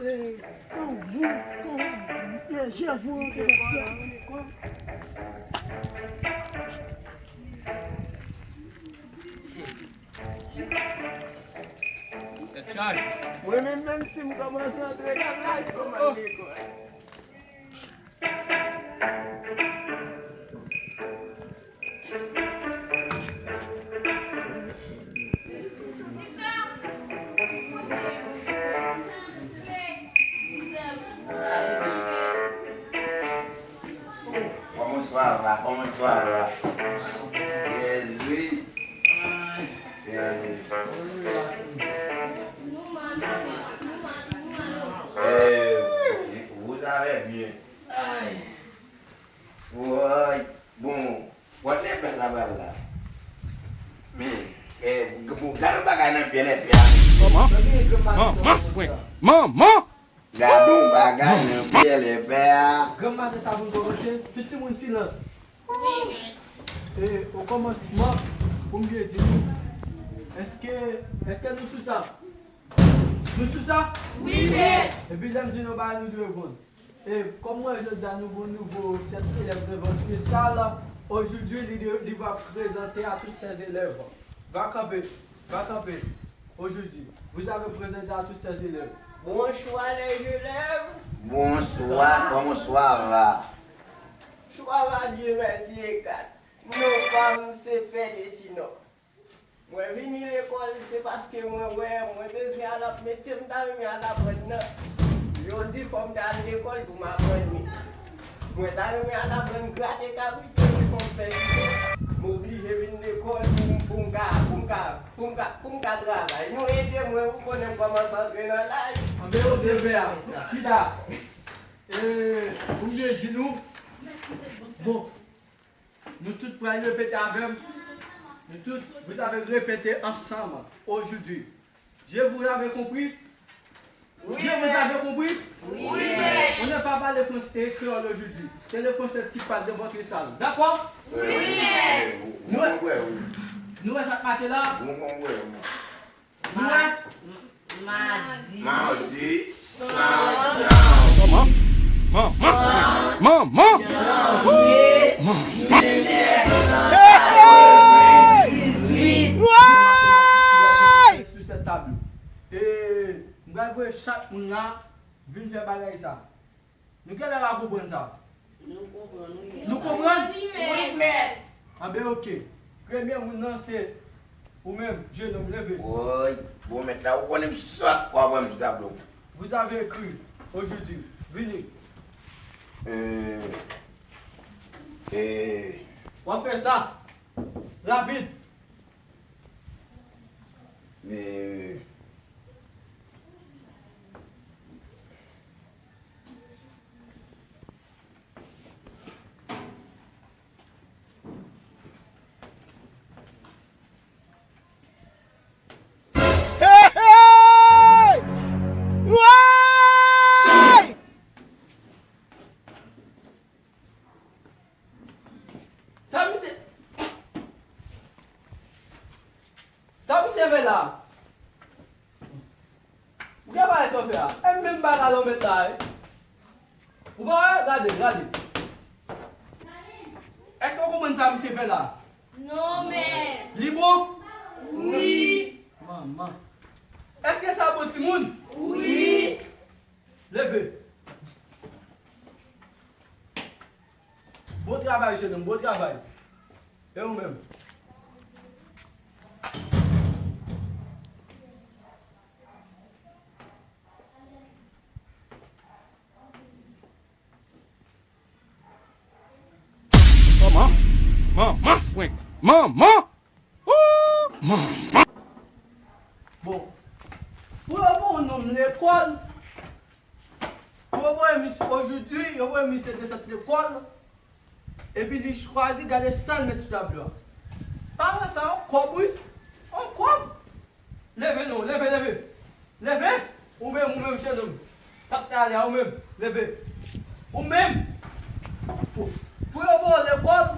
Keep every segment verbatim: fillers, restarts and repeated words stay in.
Eh, quand vous, quand, eh, je vous remercie. Mwen menm, menm si m kòmanse antre nan laj, kòman lekòl? Kòman swa va? Kòman swa va? Jezi. Jezi. Eh, vous allez bien? Woy, bon, pòt lepè sa pral la. Men, eh, bon, gade yon bagay nan pye lepè a. Manman, manman, frenk, manman. Gade yon bagay nan pye lepè a. Granm maten sa pou n kòmanse, tout timoun silans. E, o kòmansman, pou m byen di nou, èske, èske nou sou sa? Nou sou sa? Wi, mèt. Epi lè m di nou bagay, nou dwe reponn. E kòm mwen, jodi a, nou gon nouvo sèt elèv devan Kristal, aujourd'hui, li, li va prezante à tous ses élèves. Va kanpe, va kanpe. Aujourd'hui, vous avez présenté à tous ses élèves. Bonsoir, les élèves. Bonsoir, comment ça va? Ça va bien, merci, et quatre. Non pa m se Fède Sinò. Mwen vini lekòl, se paske mwen wè mwen bezwen al ap metye m ta renmen al aprann nan. Yo di fò m ta al lekòl pou m aprann li. Mwen ta renmen al aprann grate kabrit, yo di fò m fè pito. M oblije vin lekòl pou m, pou m ka, pou m ka, pou m ka, pou m ka travay. Nou ede mwen, ou konnen m kòmanse antre nan laj. Anben, yo devè a. Chita. E, pou m byen di nou, bon, nou tout pral repete avè m. Nou tout, vous avez répété ensemble aujourd'hui. Je vous avez compris? Oui, je vous avez compris? Oui, mèt. On ne va pas parler français et créole aujourd'hui. C'est le français qui parle de votre salle. D'accord? Oui, mèt. Nou wè, nou wè sa k make la? Mwen. Madi. Madi. San. Manman. Manman. Manman. Wouy. Manman. Hey, hey! Woy! Sou sèt tablo. E, m pral voye chak moun la vin fè bagay sa. Nou genlè pa konprann sa. Nou konprann, wi, mèt. Nou konprann? Wi, mèt. Anben, oke. Premye moun nan se ou menm, jenòm, leve. Woy, bon, mèt la, ou konnen m sòt, w ap wè m sou tablo. Vous avez écrit aujourd'hui. Vini. Euh, euh. W ap fè sa. Rapid. Men, hey, hey! Woy! Sa misye, sa misye fè la? Ou gen bagay sa w fè a? E menm bagay la w met la, wi. Ou pa wè? Gade, gade. Èske w konprann sa misye fè la? Non, mèt. Li bon? Wi. Manman. Èske sa bon, timoun? Wi. Leve. Bon travay, jenòm, bon travay. E ou menm? Manman, manman, frenk, manman. Ooh, manman. Bon, pou yo voye yon nonm lekòl, pou yo voye misye, aujourd'hui, yo voye misye desann lekòl, epi li chwazi gade sa l met sou tablo a. Paran sa yon kòb, wi. Yon kòb. Leve non, leve, leve. Leve. Ou menm, ou menm, jenòm. Sa k ta ale a, ou menm. Leve. Ou menm. Pou, pou yo voye w lekòl,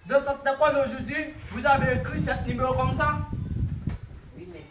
dans cette école aujourd'hui, vous avez écrit sept numéros comme ça? Wi, mèt.